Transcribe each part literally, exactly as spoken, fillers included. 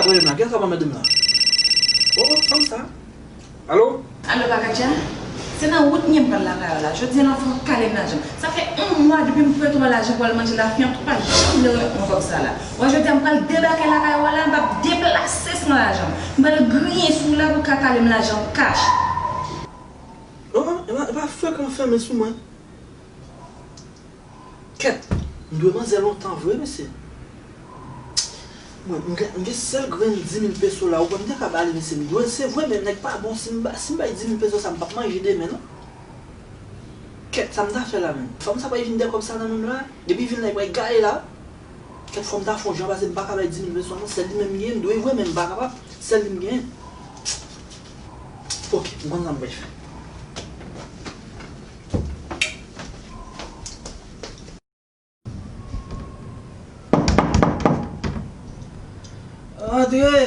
Rele m la, gen sa pa madanm la. Oh, oh, fanm sa. Alo? Alo, Pakacha? Se nan wout m ye m pral lakay ou la. Jodi a la fò w kale m lajan m. Sa fè yon mwa depi m prete w lajan pou w al manje la, fiyan, ou pa janm vle remèt mwen kòb sa la. Wè, jodi a m pral debake lakay ou a la, m p ap deplase san lajan m. M pral griyen sou ou la pou w ka kale m lajan m kach. Oh, oh, e pa, e pa frekan fèmen sou mwen. Kèt, m dwe manzè lontan vre, mesye. Mwen, m gen, m gen sèl grenn dis mil peso la, ou kwè m te ka ba li, mesye, m dwe l, se vre, men nèg pa bon, si m ba, si m bay dis mil peso sa, m p ap manje demen, non. Kèt, sa m ta fè la menm? Fanm sa pa vin dèyè kòb sa nan men m la, depi vin la, li pral gaye la. Kèt, fò m ta fè yon jan, paske m pa ka bay dis mil peso non, sèl li menm m genyen, m dwe vre, men m pa kapab, sèl li m genyen. Ok, m konn sa m pral fè. Antre!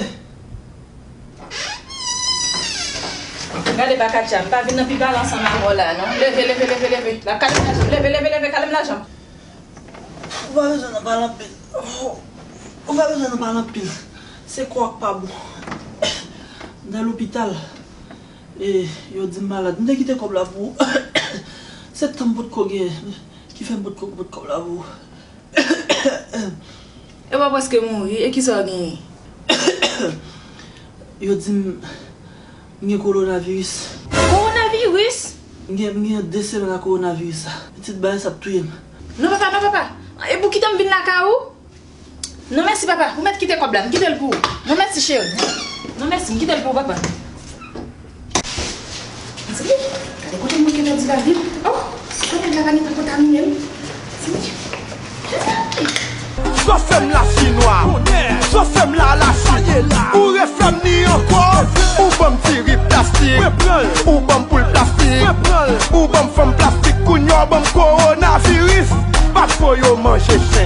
Gade Pakacha, m pa vin nan pi pale ansanm avè w la non. Leve, leve, leve, leve. L ap kale m lajan m. Leve, leve, leve, kale m lajan m. Ou pa bezwen nan pale anpil. Ou pa bezwen nan pale anpil. Se kò a k pa bon. M nan lopital. E, yo di m malad. M te kite kòb la pou ou. Se tan m potko gen ki fè m potko pot kòb la pou ou. E w prèske mouri, e kisa w genyen? Yo di m, m gen kowonaviris. Kowonaviris? M gen, m gen de semèn ak kowonaviris sa. Pitit bagay sa ap touye m. Non, papa, non, papa. E pou kite m vin lakay ou? Non, mèsi, papa. Ou mèt kite kòb la. M kite l pou ou. Non, mèsi, cheri. Non, mèsi. M kite l pou ou, papa. Tande, gade kote m manke pèdi lavi m. Oh, si konnen m la pa gentan kontamine m. Tande. Sofè m la chinwa, sofè m la la chin. Ou refè m ni ankò, ou ban m diri plastik, ou ban m poul plastik, ou ban m fanm plastik, kounye a w ban m kowonaviris. Pa t fo yo manje chen.